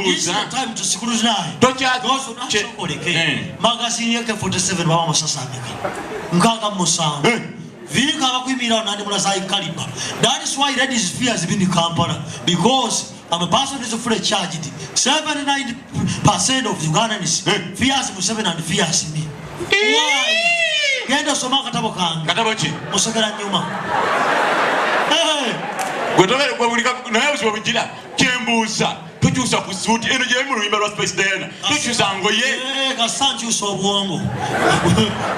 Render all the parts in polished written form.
Kyembuuza. Time to scrutinize. Tokyakoleke. Magazine AK47 baba amasasi ameka? 67. Vinka abakuyimirirawo nandimulazayi caliber. That is why ladies fears been in Kampala, because I'm a person who is fully charged. 79% of Ugandans fears Museveni and fears me. Why? Genda osome akatabo kange. Katabo ki? Musogera nyuma. Hey! Gwe tobere gwe buli naye obuzibu bugira. Kyembuuza, tokyusa ku suuti eno gyeri mu luyimba lwa Spice Diana, tokyusa ngoye? Eh, kasa nkyusa obwongo.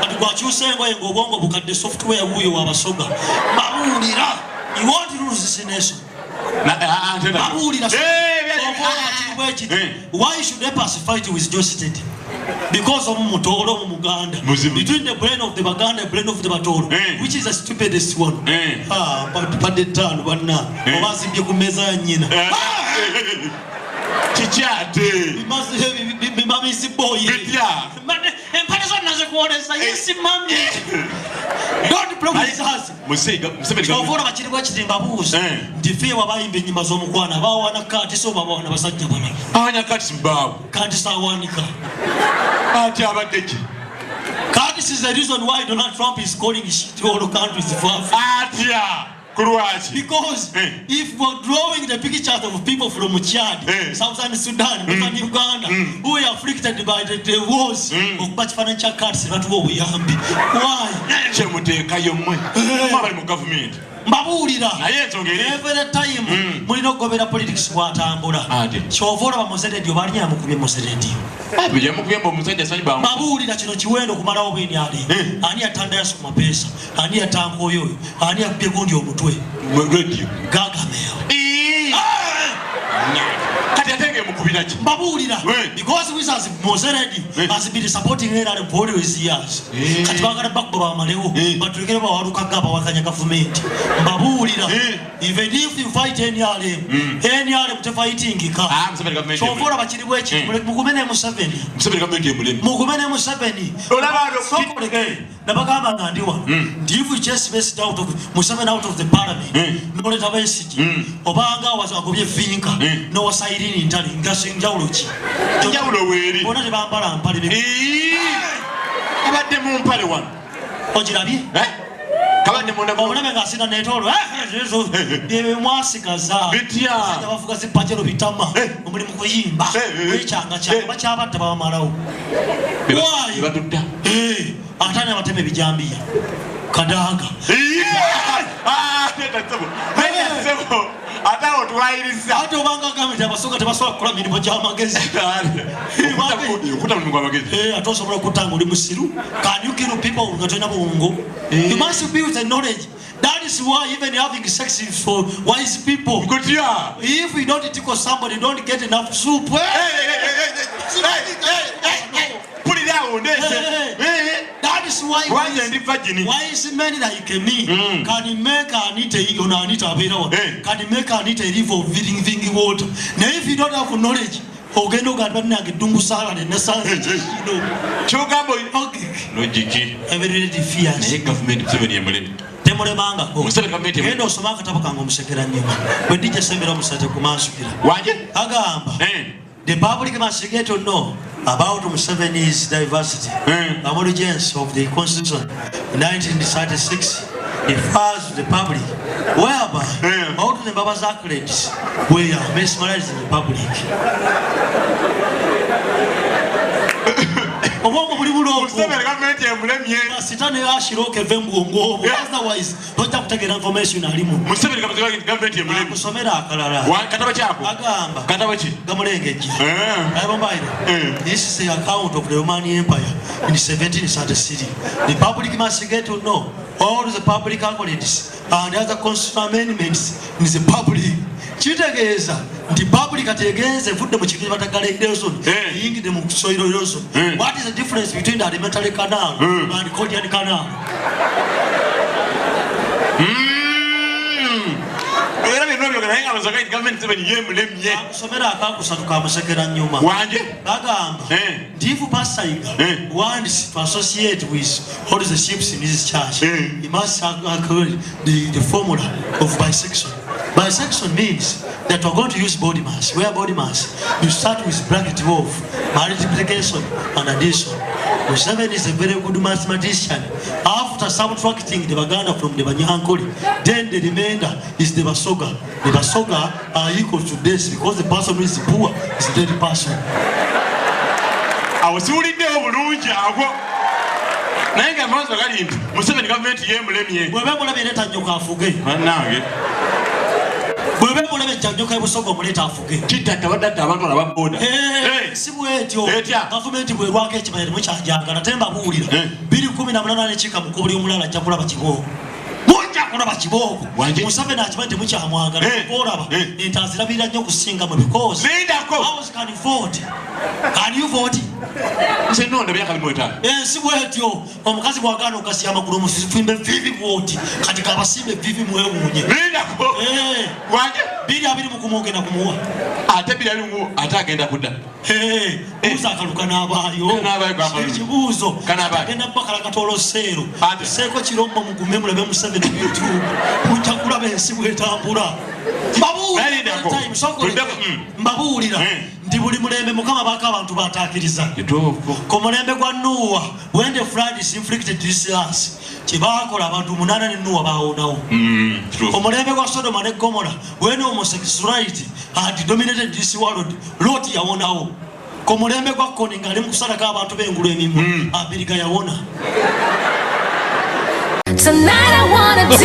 Kati gwakyusa engoye ng'obwongo bukadde, software wuuyo wabasoga. Babuulira. You want to lose this nation. Ah, ah, Babuulira. Eh, Ekiti. Why should A Pass fight with Josted? Because omu Mutooro, omu Muganda. Muzibu. Between the brain of the Baganda and brain of the Batoro, which is the stupidest one? Ah, badde ttaano banna. Oba azimbye ku mmeeza ya nnyina. Kiki ate? Mummies boy. Bitya? Empale zonna zikuwoleza. Yes, mummy. Don't play with us. Museveni. Kyova olaba kiri bwe kiti, mbabuuza nti ffe wabayimba ennyimba z'omukwano abawaana kati so babawaana basajja bano? Awanya kati mbaawo. Kati sawanika. Ate abadde ki? Kati is the reason why Donald Trump is calling shit all countries for Africa. Atya? Ku lwaki? Because if we're drawing the pictures of people from Chad, Southern Sudan, Northern Uganda, who were afflicted by the wars, okuba kifaananyi kya Kats batuwa obuyambi. Why? Kyemuteekayo mmwe mwe abali mu gavumenti. Mbabuulira. Naye ensonga eri Every time mulina okugobera politics bwatambula. Ate. Kyova olaba Mowzey Radio baalinya yamukubye Mowzey Radio. Yamukubye mbu omusajja sanyi ba Mbabuulira, kino kiwendo okumalawo bweniali. Ani yatanda Yasu ku mapeesa? Ani yatanka oyo oyo? Ani yakubye gundi omutwe? Radio. Gagamel. Kati ate ngemukubira ki? Mbabuulira. Because wizards Mowzey Radio has been supporting NRM for all these years. Kati baagala bakuba bamalewo, batulekere bawalukaga abawakanya gavumenti. Mbabuulira, even if you fight NRM, NRM tefightingika. Ah, Museveni gavumenti Kyova emuleme. olaba kiri bwekiti. Mugume ne Museveni. Museveni gavumenti emuleme. Mugume ne Museveni. Olaba Sokoleke. Nabagamba nga ndi wano nti if you chase Besigye out of Museveni, out of the parliament, noleta Besigye, obanga agobye Vinka nowasa Irene Ntale, ngaso njawulo ki? Enjawulo weeri. Bonna tebambala mpale. Abadde mu mpale wano. Ogirabye? Eh? Kabadde munda. Omulabe ng'asinda netoolo byebimwasigaza. Bitya? Abasajja bavuga zipajero bitama omulimu kuyimba. Wekyanga kyanga bakyabatta babamalawo. Why? Batutta. Eh, ate ani abatema ebijambiya? Kadaga. Ah, teta ssebo. Teta ssebo. Ate awo twayiriza. Ate obanga agambye nti Abasoga tebasobola kukola mirimu gy'amagezi. Okuta mulimu gw'amagezi. Eh, ate osobola okutta nga oli musiru? Can you kill people nga tolina bwongo? You must be with the knowledge. That is why even having sex is for wise people. Kutya? If you don't tickle somebody, you don't get enough soup. Eh, Mpulira awo ndeese. That is why Lwaki ndi virgin? wise men like me can make Anita, ono Anita abeera wano, can make Anita a river of living water. Naye if you don't have knowledge, ogenda ogamba bannange eddungu salale nasanze kino. Kyogamba Okay. logic. Every lady fears. Naye gavumenti Museveni emuleme. Temulemangako. Museveni gavumenti emuleme. Genda osome akatabo kange omusekera nyuma bwe ndijja sembera omusate kumansukira. Wanje? Agamba, the public must get to know about Museveni's diversity. Abologence of the constitution in 1936 refers to the public, whereby all the Baba's accolades were mesmerized in the public. Obwongo buli bulongo. Museveni gavumenti emulemye. Sitani ashiroke eve mu bwongo obwo, otherwise tojja kutegeera information alimu. Museveni gavumenti emulemye. Akusomera akalala. Katabo kyako? Agamba. Katabo ki? Gamulengejja. Ayabambaire. This is the account of the Roman Empire in 1733. The public must get to know all the public accolades and other constitutional amendments in the public. Kitegeeza nti public kati egenze evudde mu kintu batagala erosion, eyingidde mu soil erosion. What is the difference between the alimentary canal and Gordian canal? Era byonna byogera naye nga lowooza gavumenti Museveni yeemulemye. Akusomera akakusatu kamusekera nyuma. Wanje? Bagamba nti if Pastor Yiga wants to associate with all the ships in his church, he must acquire the formula of bisection. Bisection means That we're going to use body mass. Where body mass? You start with bracket of multiplication and addition. Museveni is a very good mathematician. After subtracting the Baganda from the Banyankole, then the remainder is the Basoga. The Basoga are equal to this because the person who is poor is a dead person. Awo siwuliddewo bulungi awo, naye nga amaaso gali nti Museveni gavumenti yemulemye. Bw'eba mulabye, leeta nyoka afuge. Bannange. Bw'eba mulabye, jjanyoka ebusoga omuleeta afuge. Kitatta baddatta abantu alaba boda. Eh, si bwetyo. Etya? Gavumenti bwerwako ekimanya temukyagyagala, te mbabuulira. 218 nekiika mukubuli omulala ajja kulaba kibooko, mujja kulaba kibooko. Wanje? Museveni akimanyi temukyamwagala. Olaba ente azirabirira nnyo okusinga mwe because Lindako. How can you vote? Can you vote? Nze nonda myaka 25. Ensi bwetyo, omukazi bwagaana okugasiya amagulu, omusifimba evivi bwoti, kati kabasimba evivi mwewuunye. Lindako. Wanje? 2021 ogenda kumuwa. Ate 20 ate agenda kudda. Buuza akalu kanaabaayo. Kanaabaayo, kakalu. Ekibuuzo. Kanaabaayo. Agenda bakala katoloseero. Ate. Seeko kirombo, mugume mulabe Museveni ku YouTube, mujja kulaba ensi bwetambula. Nalindako. Mbabuulira. Tuddeko, Mbabuulira nti buli mulembe Mukama baako abantu bataakiriza. Kituufu. Ku mulembe gwa Nuwa, when the flood is inflicted this earth, kyebakola abantu munaana ne Nuwa bawonawo. Kituufu. Omulembe gwa Sodoma ne Gomora, when homosexuality had dominated this world, Lot yawonawo. Ku mulembe gwa Koni, ng'ali mu kusalako abantu b'engulu emimwa, Abiriga yawona. Tonight I wanna dance.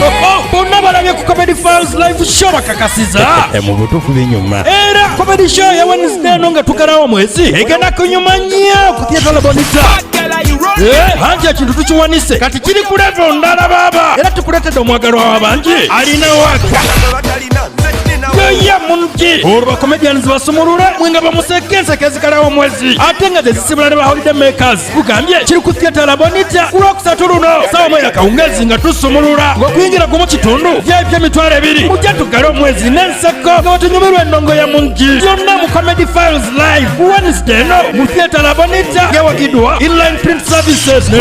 Bonna balabye ku Comedy Files live show, bakakasiza. Mu butuufu binyuma. Era comedy show ya Wednesday eno nga tugalawo mwezi egenda kunyuma nnyo ku Theatre Labonita. Anti ekintu tukiwanise, kati kiri ku level ndala baaba, era tukuleetedde omwagalwa w'abangi alina waka yoya mungi. Olwo bacomedians basumulule mwe nga bamuseka enseko ezikalawo omwezi, ate nga zezisibula ne ba holiday makers. Kugambye kiri ku Theatre Labonita ku Lwokusatu luno sawa 1 akawungezi nga tusumulula, ng'okuyingira gumu kitundu vip 20,000. Mujja tugale omwezi n'enseko nga batunyumirwa ennongo ya mungi byonna mu Comedy Files live ku Wednesday eno mu Theatre Labonita, ng'ewagiddwa Inline Print Services ne